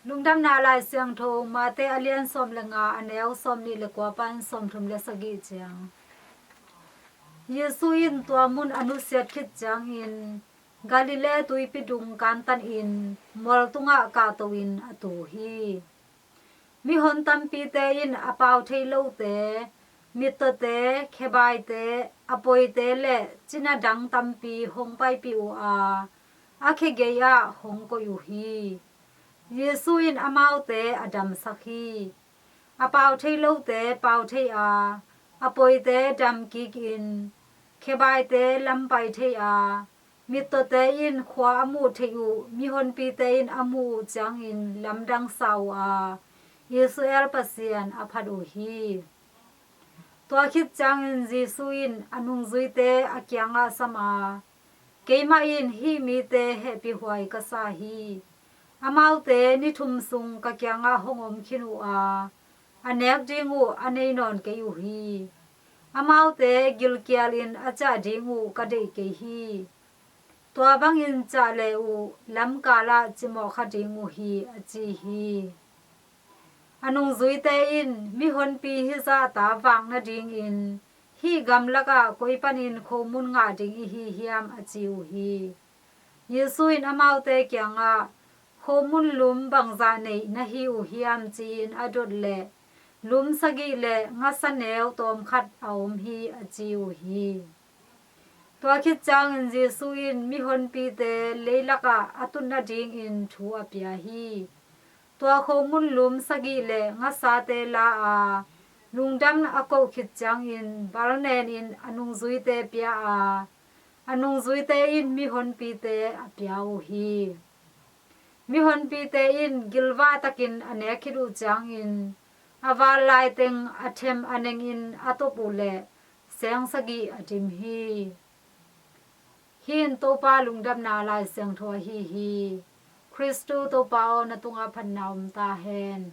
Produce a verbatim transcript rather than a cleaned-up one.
Lungdamna Lai Siangtho Mate a lian sawm le nga, a neu sawm nih le kua pan sawm thum le sagih ciang. Jesu in tua mun a nusiat khit ciangin Galilee tuipi dung kantanin mual tungah kahto in a tu hi. Mihon tampite in a pau thei lote, mittawte, khebaite, a poite le cina dang tampi hong paipih uh a, a khe gei-ah hong koih uh hi. Jesu in amaute a damsak hi. A pau thei lote pau thei a, a poite dam kikin, khebaite lam pai thei a, mittawte in khua a muh theih uh, mihonpite in a muh uh ciangin lamdang sa uh a, Israel Pasian a phat uh hi. Tua khit ciangin Jesu in a nungzuite a kiangah sam a, keimah in hih mite hehpihhuai ka sa hi. Amaute ni thum sung ka kiangah hong om khin uh a, a nek ding uh a nei nawn kei uh hi. Amaute gilkialin a ciah ding uh ka deih kei hi. Tua bangin ciah le uh lamkalah cimawh kha ding uh hi, a ci hi. A nungzuite in, mihonpi hizah ta vak nadingin hih gamlakah koi panin khomun ngah ding i hi hiam, a ci uh hi. Jesu in amaute kiangah, khomun lum bangzah neih na hi uh hiam, ci-in a dot leh, lum sagih le ngasa neu tawmkhat a om hi, a ci uh hi. Tua khit ciangin Jesu in mihonpite leilakah a tut nadingin thu a pia hi. Tua khomun lum sagih le ngasate la a, lungdam a koh khit ciangin balnenin a nungzuite pia a, a nungzuite in mihonpite a pia uh hi. Mihonpite in gilvah takin a nek khit uh ciangin a val laiteng a them a nengin a top uh leh seng sagih a dim hi. Hih in Topa Lungdamna Lai Siangtho ahi hi. Khristu Topa aw, na tungah phatna om ta hen.